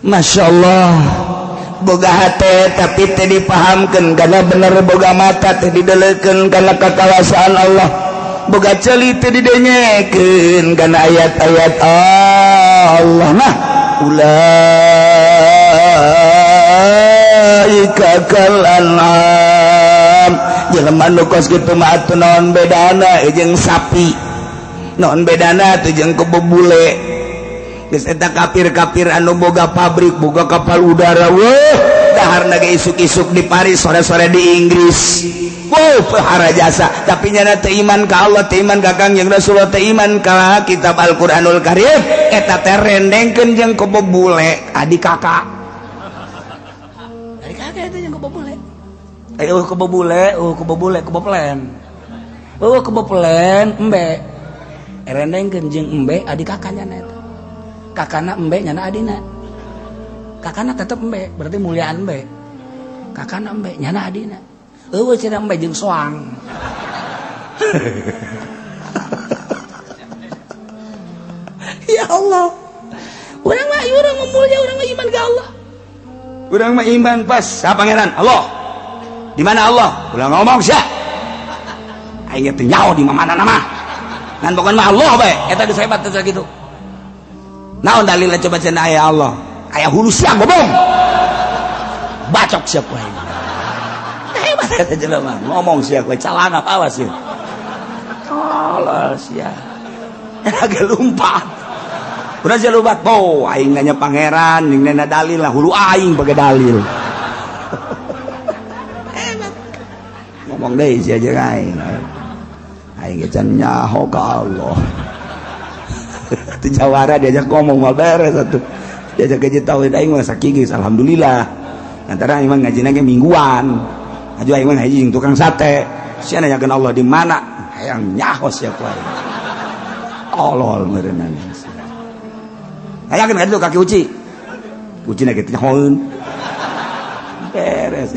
Masya Allah, boga hate tapi teu dipahamkeun karena bener, boga mata teu didelekeun karena kekawasaan Allah, boga ceuli teu didengekeun karena ayat-ayat Allah. Nah, ulaika kal an'am. Jelema nu kos kitu mah atuh naon bedana jeung sapi, naon bedana tuh jeung kebo bule? Geus eta kafir-kafir anu boga pabrik, boga kapal udara, wah, dahar ge isuk-isuk di Paris, sore-sore di Inggris. Wow, pehara jasa, tapi nyana teu iman ka Allah, teu iman ka Kangjeng Rasulullah, teu iman ka kitab Al-Qur'anul Karim. Eta teh rendengkeun jeung kebo bule, adik kakak. Adik kakak itu jeung kebo bule. Eh, oh, kebo bule, oh, kebo bule, kebo plen. Oh, kebo plen, embe. Rendengkeun jeung embe adik kakaknya eta. Kakana embe, nyana adina. Kakana tetep embe, berarti muliaan embe. Kakana embe, nyana adina. Eueuh cenah embe jeung soang. Ya Allah. Urang mah, urang mah mulia, urang mah iman ka Allah. Urang mah iman pas sa Pangeran Allah. Di mana Allah? Ulah ngomong sia. Aing teh nyaho di mana nama. Ngan pokona mah Allah bae. Eta geus hebat teh kitu. Naon dalilna coba cenah aya Allah? Aya hulu sia ngomong. Bacok sia ku aing. Hebat eta jelema. Ngomong sia ku calana awas sia. Tolol sia. Agak lumpat. Udah sia lumpat. Oh, aing nanya Pangeran, jeung nanya dalil lah hulu aing pakai dalil. Hebat. Ngomong deui sia jeung aing. Aing ge can nyaho ka Allah. Itu jawara diajak ngomong mah beres atuh. Diajak gaji tauhid aing mah sakigis alhamdulillah. Antara aing mah ngajina ge mingguan. Aju aing mah ngaji jeung tukang sate. Sia nanyakeun Allah di mana? Hayang nyaho sia ku aing. Tolol meureunana. Hayangkeun ka ditu kaki uci. Uci na ge teh nyahoeun. Beres.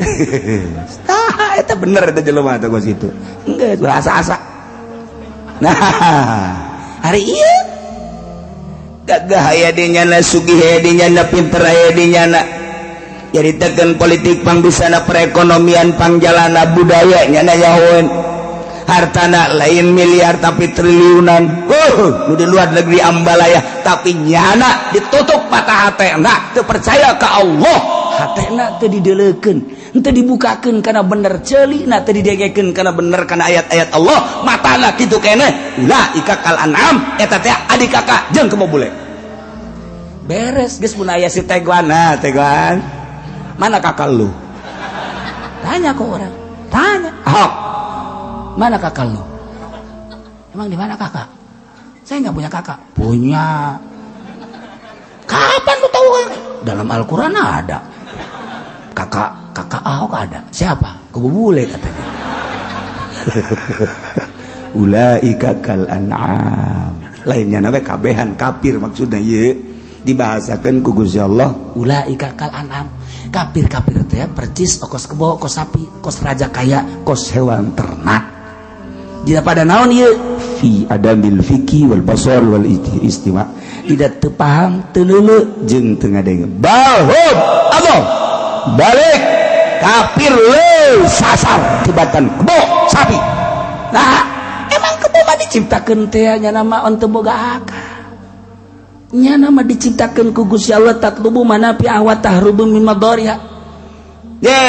Tah eta bener eta jelema teh kos kitu. Geus asa-asa. Nah, hari ieu gagah aya di nyana, sugih aya di nyana, pinter aya di nyana, jadi tekan politik pangbisana, perekonomian pangjalana, budaya nyana nyahoeun, hartana lain miliar tapi triliunan, nu di luar negeri ambalaya, tapi nyana ditutup mata hate nah teu percaya ka Allah, hatena teu didelekeun, teu dibukakeun kana bener, ceulina teu didengekeun kana bener, kana ayat-ayat Allah, matana kitu keneh. Ulaika kal an'am. Eta teh adik kakak jeung kebo bule. Beres geus mun aya si Teguan. Nah, Teguan, mana kakak lu? Tanya ke orang, tanya Ahok, mana kakak lu? Emang di mana kakak? Saya nggak punya kakak. Punya. Kapan lu tahu kakak? Dalam Al-Quran ada kakak. Kakak Ahok ada. Siapa? Kebo bule katanya. Ulaika kal an'am. Lainnya nabe kabehan kafir maksudnya ye dibahasakan ku Gusti Allah ulaika kal an'am. Kafir-kafir teh percis kos kebo, kos sapi, kos raja kaya, kos hewan ternak. Tidak pada naon ieu fi adamil fikih wal basar wal istima, tidak teu paham, teu leuleu jeung teu ngadenge. Balhum adall. Balik kafir leuwih sasar tibatan kebo sapi. Nah, emang kebo mah diciptakeun teh nya nama teu boga akal, nya nama diciptakeun ku Gusti Allah tatlubu manafi'a wa tahrubu min madariha. Ye,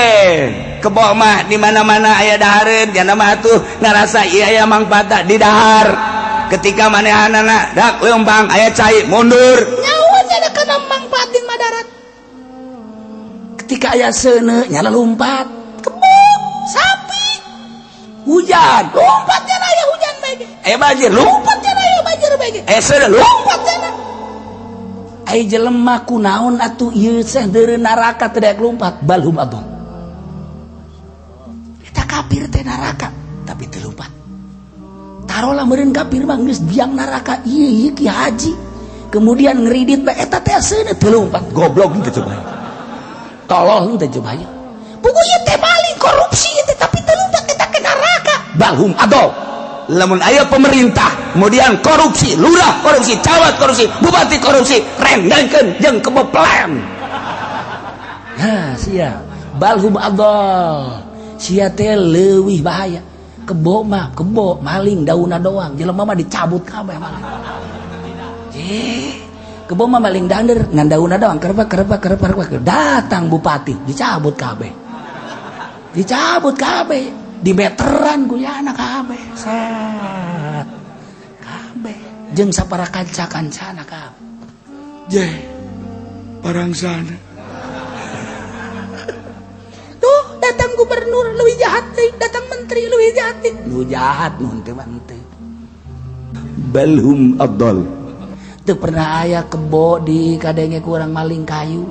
kebo mah di mana-mana aya dahareun, nya nama atuh ngarasa ieu aya mangfaat di dahar. Ketika manehanana dak leumpang aya cai mundur. Nyawa nya kana mangfaatin madarat. Ketika aya seuneu nyala lompat. Kebo, sapi. Hujan, lompat nya aya hujan bae. Aya banjir, lompat nya aya banjir bae. Aya seuneu lompat nya. Ai jelema kunaon atuh ieu teh deureu neraka teu daek lompat? Balhum adall. Eta kafir teh neraka tapi teu lompat. Tarolah meureun kafir mah geus biang neraka ieu ieu ki haji. Kemudian ngeridit bae eta teh seuneu teu lompat. Goblok teu coba. Tolol teu coba. Buku ieu teh maling korupsi teh tapi teu lompat eta ke neraka. Balhum adall. Lamun aya pemerintah kemudian korupsi, lurah korupsi, camat korupsi, bupati korupsi, rendengkeun jeung kebo plan. Ha, sia balhum adall, sia teh leuwih bahaya. Kebo mah kebo maling daunna doang, jelema mah dicabut kabeh maling. Eh, kebo mah maling dander ngan daunna doang, kerebak kerebak kerebak kerebak. Datang bupati, dicabut kabeh, dicabut kabeh, di meteran ku anak kabeh, set kabeh jeung sapara kanca-kancana kabeh. Je, parangsana. Tuh datang gubernur leuwih jahat deui, datang menteri leuwih jahat deui. Nu jahat nu henteu mah henteu. Balhum adall. Teu pernah aya kebo di kadenge kurang maling kayu,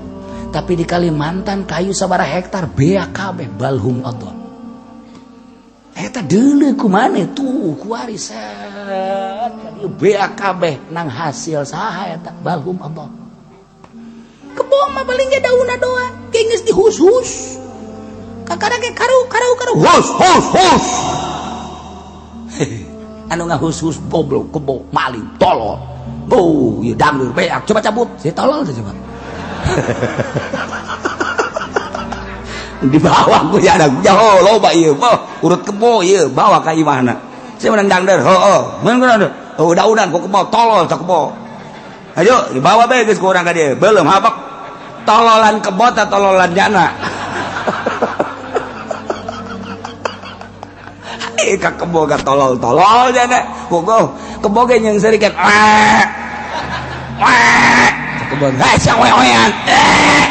tapi di Kalimantan kayu sabaraha hektar beak kabeh. Balhum adall. Eta deuleu ku maneh tuh kuari, set ka dieu beak kabeh nang hasil saha eta? Balhum adall. Kebo mah paling ge daunna doang, ge geus dihus-hus. Kakara ge karu karu karu, hus hus hus. Anu ngahus-hus goblok, kebo maling tolol. Oh, ieu dangdeur beak, coba cabut. Si tolol teh coba. Dibawa ku ya jauh loba ieu mah urut kebo ieu bawa ka imahna. Saya menang dangder, heuh, menang dangder. Oh, daunan ku kebo tolol tak kebo. Ayo dibawa bae geus ku urang ka dieu. Belum habak tololan kebo ta tololan jana. Eh, ka kebo ka tolol-tolol jana. Bogo kebo ge nyeungserikan. Wah. Wah. Kebo, hei sia wewean. Eh.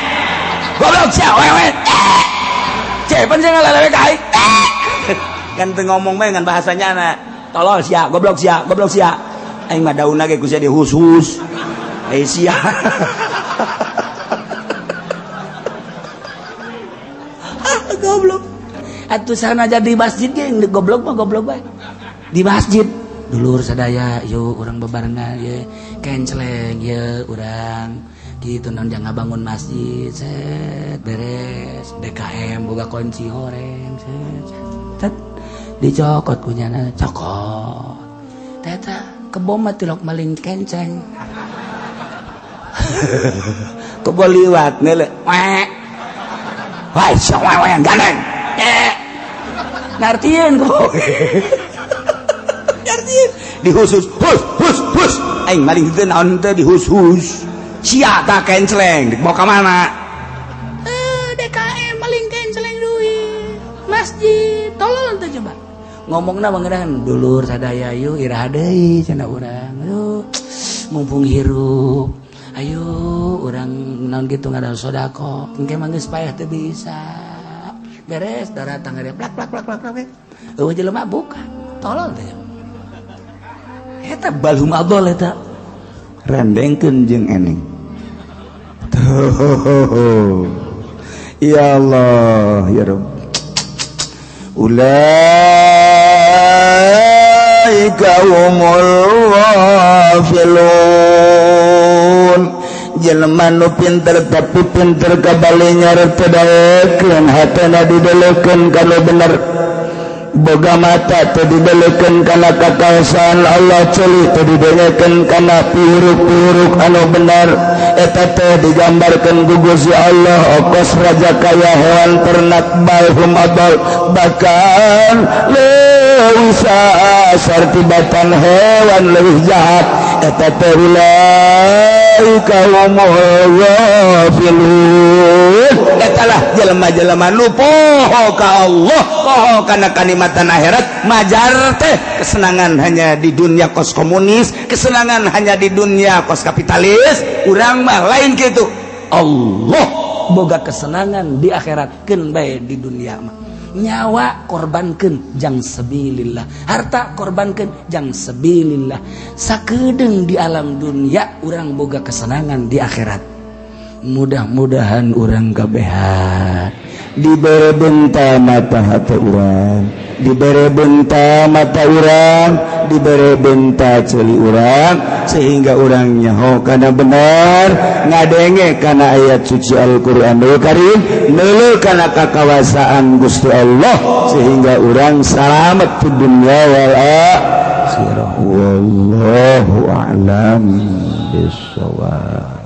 Goblok sia wewean. Eh. Cepan sih ngalelewe ka aing. Eh. Kan teu ngomong bae ngan bahasanya na. Tolol sia, goblok sia, goblok sia. Aing mah daunna ge ku sia dihus-hus. Eh sia. Ah, goblok. Atuh sana jadi masjid ge goblok mah goblok bae. Di masjid dulur sadaya yuk urang bebarengan ye kenceleng ye urang gitu non jangan bangun masjid, set beres DKM boga kunci horeng, set set dicokot kunyana cokot teta kebo mah tilok maling kenceng. Kebo liwat nele wek wah sia wewean gandeng eh ngartieun kebo. Ngartieun dihus-hus hus hus hus aing maling teu naon teh dihus-hus. Sia ta kenceleng dibawa ka mana? Eh, DKM maling kenceleng duit masjid tolol teh coba ngomongna mangeran dulur sadaya yuk iraha deui cenah urang yuk mumpung hirup ayo urang naon kitu ngadan sodako engke mah geus payah teu bisa beres daratang gede plak plak plak plak plak eueuh jelema buka tolol teh eta balhum adol eta rendengkeun jeung eneng. Tuh. Ya Allah ya Rabb. Ulaika humul ghafilun. Jelema nu pinter tapi pinter kabalinya teu daekeun hatena didelekeun kana bener. Boga mata teu didelekeun kana kakaosaan Allah, ceuli teu didengekeun kana piuruk-piuruk anu bener. Eta teh digambarkeun ku Gusti Allah okos raja kaya hewan ternak balhum adal bahkan leuwih sasar tibatan hewan leuwih jahat. Eta teh ulaika humul ghafilun. Eta lah jelema-jelema nu poho ka Allah, poho kana kanikmatan akhirat, majar teh kesenangan hanya di dunia kos komunis, kesenangan hanya di dunia kos kapitalis. Urang mah lain gitu. Allah boga kesenangan di akhirat keun bae di dunia mah. Nyawa korbankeun jang sabilillah, harta korbankeun jang sabilillah. Sakedeung di alam dunia urang boga kesenangan di akhirat. Mudah-mudahan urang kabehan dibere benta mata hati urang, dibere benta mata urang, dibere benta ceuli urang, sehingga urang nyaho kana benar, ngadenge kana ayat suci Al-Qur'anul Karim, neuleuh kana kakawasaan Gusti Allah, sehingga urang salamet di dunia wal akhirah. Wallahu a'lam bissawab.